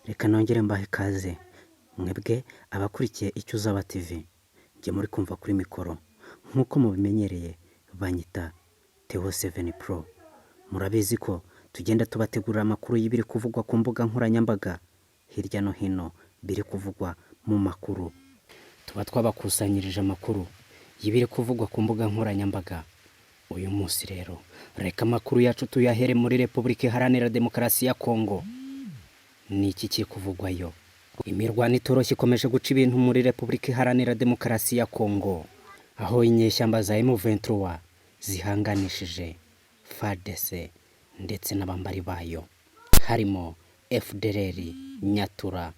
Reka nongere mbahe ikaze mwebwe abakurikiye Icyo Uzaba TV, njye muri kumva kuri mikoro nk'uko mubimenyereye banyita Theo 7 Pro. Murabizi ko tugenda tubategurira amakuru y'ibiri kuvugwa ku mbuga nkoranyambaga hirya no hino, biri kuvugwa mu makuru. Tuba twabakusanyirije amakuru y'ibiri kuvugwa ku mbuga nkoranyambaga. Uyu munsi rero reka amakuru yacu tuyahere muri Repubulika Iharanira Demokarasi ya Kongo. Ni iki kiri kuvugwayo? Imirwano itoroshye ikomeje guca ibintu muri Repubulika Iharanira Demokarasi ya Kongo, aho inyeshyamba za M23 zihanganishije FARDC ndetse n'abambari bayo, harimo FDLR, Nyatura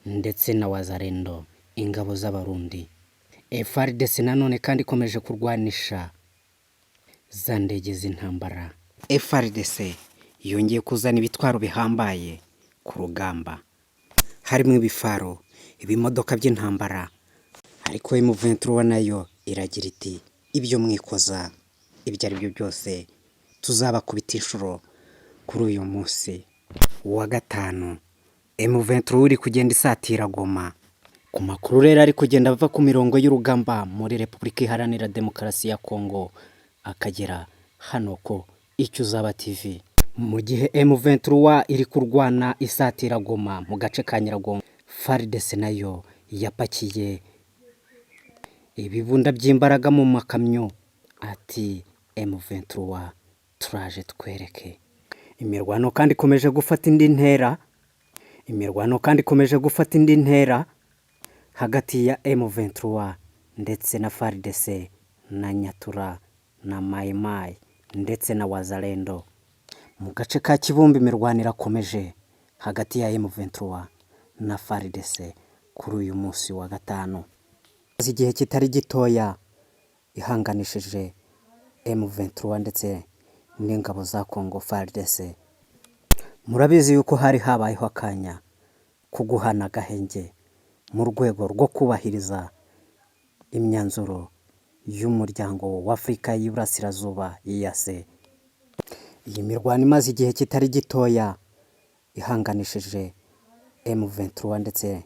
ndetse na Wazalendo, ingabo z'Abarundi. FARDC nanone kandi ikomeje kurwanisha za ndege z'intambara. FARDC yongeye kuzana ibitwaro bihambaye ku rugamba, harimo ibifaro, ibimodoka by'intambara, ariko M23 nayo iragira iti: "Ibyo mwikoza ibyo ari byo byose tuzabakubita inshuro." Kuri uyu munsi wa gatanu M23 iri kugenda isatira Goma. Ku makuru rero ari kugenda ava ku mirongo y'urugamba muri Repubulika Iharanira Demokarasi ya Kongo akagera hano ko Icyo Uzaba TV, mu gihe M23 iri kurwana isatira Goma mu gace ka Nyiragongo, FARDC nayo yapakiye ibibunda by'imbaraga mu makamyo, ati: "M23 turaje twereke." Imirwano kandi ikomeje gufata indi ntera, imirwano kandi ikomeje gufata indi ntera hagati ya M23 ndetse na FARDC na Nyatura na Mayi ndetse na Wazalendo. Mu gace ka Kibumba imirwano irakomeje hagati ya M23 na FARDC kuri uyu munsi wa gatanu. Igihe kitari gitoya ihanganishije M23 ndetse n'ingabo za Congo FARDC. Murabizi yuko hari habayeho akanya ko guhana agahenge mu rwego rwo kubahiriza imyanzuro y'Umuryango w'Afurika y'Iburasirazuba, EAC. Iyi mirwano imaze igihe kitari gitoya ihanganishije M23 ndetse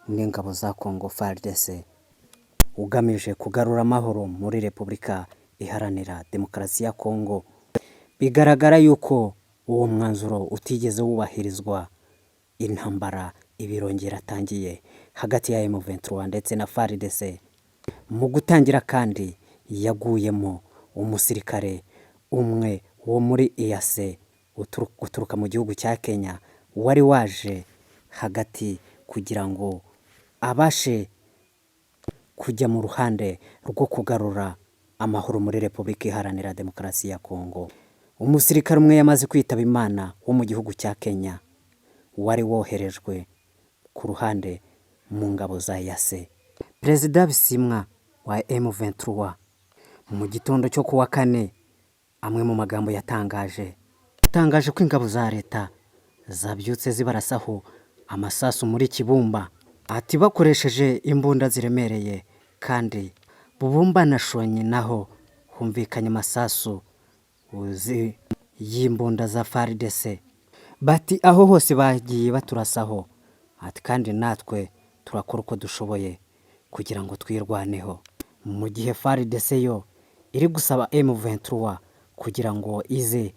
n'ingabo za Congo FARDC, ugamije kugarura amahoro muri Repubulika Iharanira Demokarasi ya Congo. Bigaragara yuko uwo mwanzuro utigeze wubahirizwa, intambara ibirongera iratangiye hagati ya M23 ndetse na FARDC. Mu gutangira kandi yaguyemo umusirikare umwe wo muri EAC uturuka mu gihugu cya Kenya, wari waje hagati kugira ngo abashe kujya mu ruhande rwo kugarura amahoro muri Repubulika Iharanira Demokarasi ya Kongo. Umusirikare umwe yamaze kwitaba Imana wo mu gihugu cya Kenya, wari woherejwe ku ruhande mu ngabo za EAC. Perezida Bisimwa wa M23 mu gitondo cyo kuwa kane, amwe mu magambo yatangaje ko ingabo za leta zabyutse zibarasaho amasasu muri Kibumba, ati bakoresheje imbunda ziremereye, kandi Bubumba na Shonyi naho humvikanye amasasu y'imbunda za FARDC. Bati: "Aho hose bagiye baturasaho," ati kandi natwe turakora uko dushoboye kugira ngo twirwaneho. Mu gihe FARDC yo iri gusaba M23 kugira ngo ize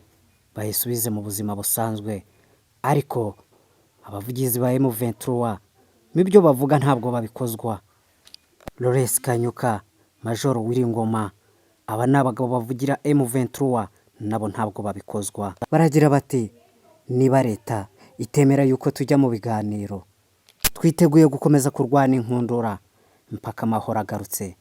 bayisubize mu buzima busanzwe, ariko abavugizi ba M23 n'ibyo bavuga ntabwo babikozwa. Lawrence Kanyuka, Majoro Willy Ngoma, aba ni abagabo bavugira M23, nabo ntabwo babikozwa. Baragira bati: "Niba leta itemera yuko tujya mu biganiro, twiteguye gukomeza kurwana inkundura mpaka amahoro agarutse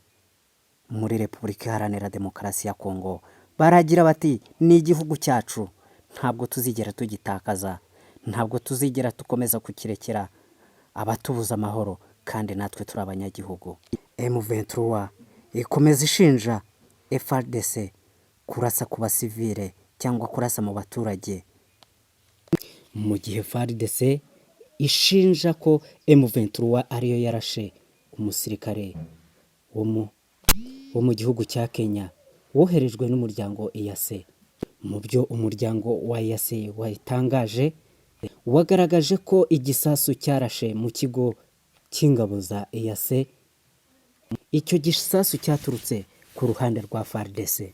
muri Repubulika Iharanira Demokarasi ya Kongo." Baragira bati: "Ni igihugu cyacu, ntabwo tuzigera tugitakaza, ntabwo tuzigera dukomeza kukirekera abatubuza amahoro, kandi natwe turi abanyagihugu." M23 ikomeza ishinja FARDC kurasa ku basivile cyangwa kurasa mu baturage, mu gihe FARDC ishinja ko M23 ariyo yarashe umusirikare wo mu gihugu cya Kenya woherejwe n'umuryango EAC. Mu byo umuryango wa EAC watangaje Wagaragaje ko igisasu cyarashe mu kigo cy'ingabo za EAC. Icyo gisasu cyaturutse ku ruhande rwa FARDC.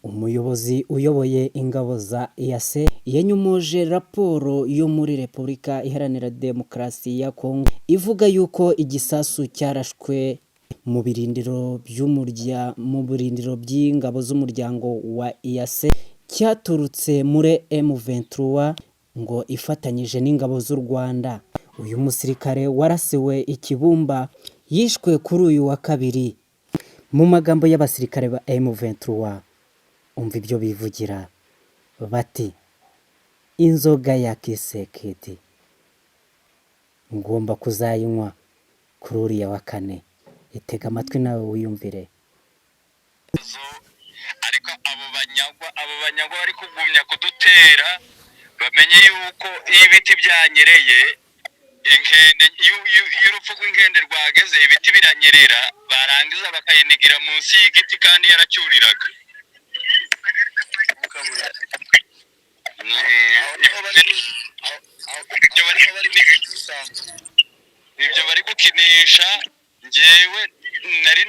Umuyobozi uyoboye ingabo za EAC yanyomoje raporo yo muri Repubulika Iharanira Demokarasi ya Kongo ivuga yuko igisasu cyarashwe mu birindiro by'ingabo z'umuryango wa EAC cyaturutse muri M23 ngo ifatanyije n'ingabo z'u Rwanda. Uyu musirikare warasiwe ikibumba yishwe kuri uyu wa kabiri. Mu magambo y'abasirikare ba M23, umva ibyo bivugira, bati: "Inzoga ya Tshisekedi ngomba kuzayinywa kuri uriya wa kane." Itega amatwi nawe wiyumvire. Ariko abo banyagwa bari kugumya kudutera, bamenye yuko iyo ibiti byanyereye inkende, iyo urupfu rw'inkende rwageze, ibiti biranyerera, barangiza bakayinigira munsi y'igiti kandi yaracyuriraga. Aho niho bari Ibyo aho bari niho bari buze kwisanga. Ibyo bari gukinisha, njyewe nari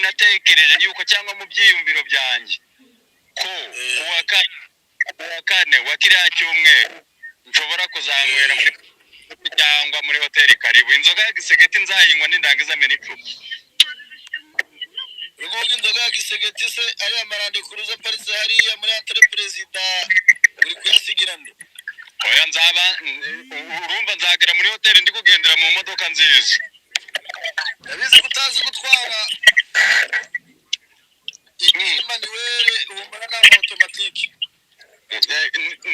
natekereje yuko, cyangwa mu byiyumviro byanjye, ko kuwa kane wa kiriya cyumweru nshobora kuzanywera muri cyangwa muri hoteli Karibu inzoga ya Tshisekedi. Nzayinywa nindangiza mena icupa. Uri kuvuga inzoga ya Tshisekedi se? Ariya ma Land Cruiser aparitse hariya muri entrée perezida, uri kuyasigira nde? Oya, nzaba urumva nzagera muri hoteli ndi kugendera mu modoka nziza. Ndabizi ko utazi gutwara manuel, humura n'ama automatique.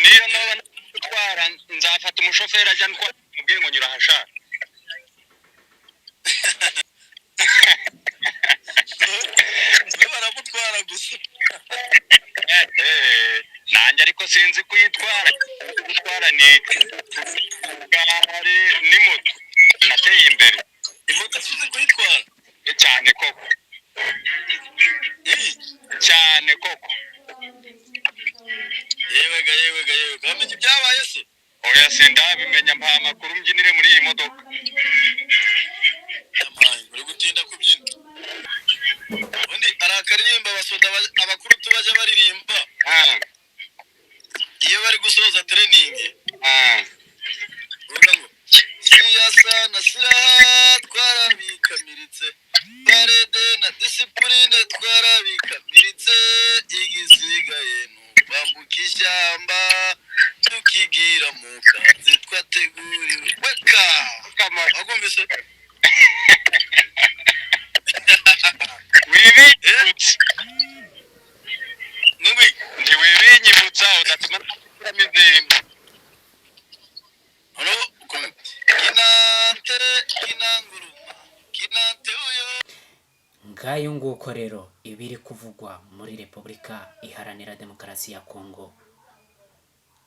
Niyo naba gutwara, nzafata umushoferi ajya ntwara, mubwire ngo nyura ahashaka. We baramutwara gusa. Nanjye ariko sinzi kuyitwara. Gutwara ni gare ni moto, nateye imbere. Imoto sinzi kuyitwara. Cyane koko. Cyane koko. Yewega, yewega, yewega, wamenye ibyabaye se? Oya, sindabimenya. Mpa amakuru mbyinire muri iyi modoka. Yampaye, uri gutinda kubyina. Ubundi hari akaririmba abasoda abakuru tubajya baririmba iyo bari gusoza training, uvuga ngo: "Siyasa na silaha twarabikamiritse, parade na discipline twarabikamiritse, igisigaye ni ukwambuka ishyamba tukigira mu kazi twateguriwe." Weka! Wagumvise? Wibinyibutsa. Ngwi. Ntiwibinyibutsa, udatuma ntashyiramo izindi. Noneho kinante kinanguruma kinante uyo. Ngayo nguko rero ibiri kuvugwa muri Repubulika Iharanira Demokarasi ya Kongo,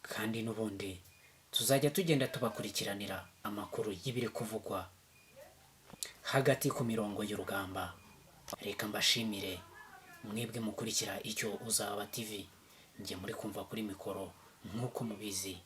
kandi n'ubundi tuzajya tugenda tubakurikiranira amakuru y'ibiri kuvugwa hagati ku mirongo y'urugamba. Reka mbashimire mwebwe mukurikira Icyo Uzaba TV. Njye muri kumva kuri mikoro nk'uko mubizi.